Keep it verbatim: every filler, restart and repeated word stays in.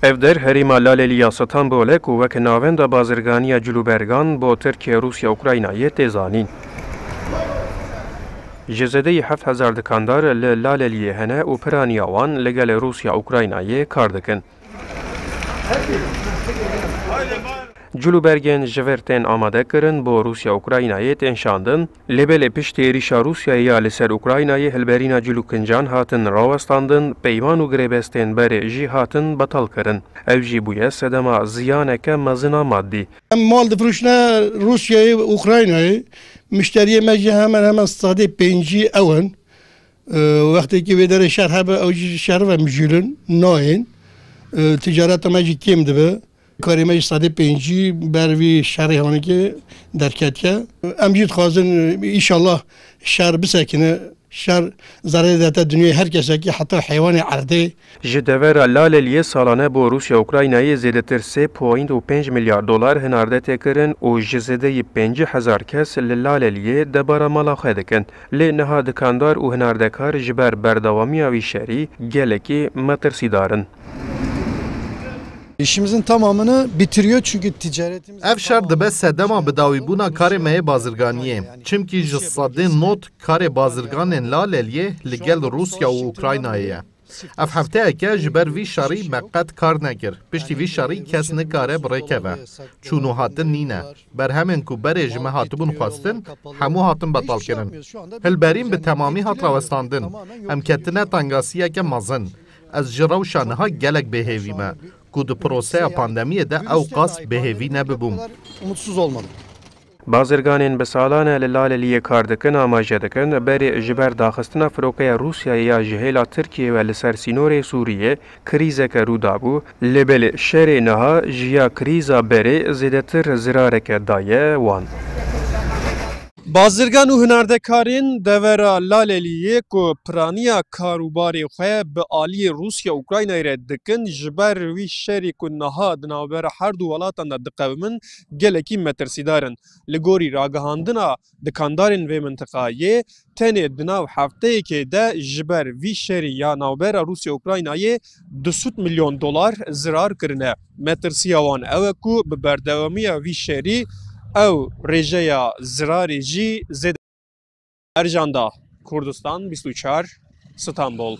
Ev der herêma Lalelî ya Stenbolê ku wek navenda bazirganiya cilûbergan bo Tirkiye, Rûsya, Ukraynayê tê zanîn. Ji zêdeyî heft hezar dikandar li Laleliyê hene û piraniya wan li gel Rûsya, Ukraynayê kar dikin. Cilûbergên ji vir tên amade kirin bo Rûsya Ukraynayê tên şandin, lê belê piştî êrîşa Rûsyayê ya li ser Ukraynayê hilberîna cilûkincan hatin rawestandin, peyman û girêbestên berê jî hatin betal kirin. Ew jî bûye sedema ziyaneke mezin a madî. Em mal difirûşine Rûsyayê, Ukraynayê. Mişteriyê me jî hemen hemen sedê pêncî ew in. E, wextê ku wê derê şer hebe, ew jî şer ve mijûlin nayên. E, ticareta me jî kêm dibe. Karê me jî sedê pêncî ber vî şerê hanekê derketiye. Em jî dixwazin, e, înşallah şer bisekine. Şer zerê dete dinyayê her kesekî, heta heywanê erdê. Ji devera Laleliyê salane bo Rûsya Ukraynayê zêdetir sê point û pênc milyar dolar hinarde tê kirin û ji zêdeyî pêncî hezar kes li Laleliyê debara mala xwe dikin. Lê niha dikandar û hinardekar ji ber berdewamiya vî şerî gelekî metirsîdar in. İşimizin tamamını bitiriyor çünkü ticaretimiz Ev şer dibe sedema bidawîbûna karê me yê bazirganiyê. Çimkî ji sedê nod karê bazirganên Laleliyê li gel Rûsya û Ukraynayê ye. Ev hefteyeke ji ber vî şerî me qet kar nekir. Piştî vî şerî kes nikare bi rê keve. Çûn û hatin nîne. Berhemên ku berê ji me hatibûn xwestin, hemû hatin betalkirin. Hilberîn bi temamî hat rawestandin. Em ketine tengasiyeke mezin. Ez ji rewşa niha gelek bêhêvî me, ku di proseya pandemiyê de ew qas bêhêvî nebibûm. Umutsuz olmadım. Bazirganên bi salan e li Laleliyê kar dikin amaje dikin, berê ji ber daxistina firokeya Rûsyayê ya ji hêla Tirkiyê ve li ser sînorê Sûriyê krîzeke rû dabû, lê belê şerê niha ji ya krîza berê zêdetir zirareke daye wan. Bazirgan û hinardekarên devera Laleliyê ku piraniya karûbarê xwe bi aliyê Rûsya û Ukraynayê re dikin, ji ber wî şerê ku niha di navbera her du welatan de diqewimin, gelekî metirsîdar in. Li gorî ragihandina dikandarên vê mintiqayê, tenê di nav hefteyekê de ji ber vî şerî ya navbera Rûsya û Ukraynayê du sed milyon dolar zirar kirine. Metirsiya wan ew e ku bi berdewamiya vî şerî ew rêjeya zirarê jî zêde. Ercan Dağ, Kurdistan bîst û çar, Stenbol.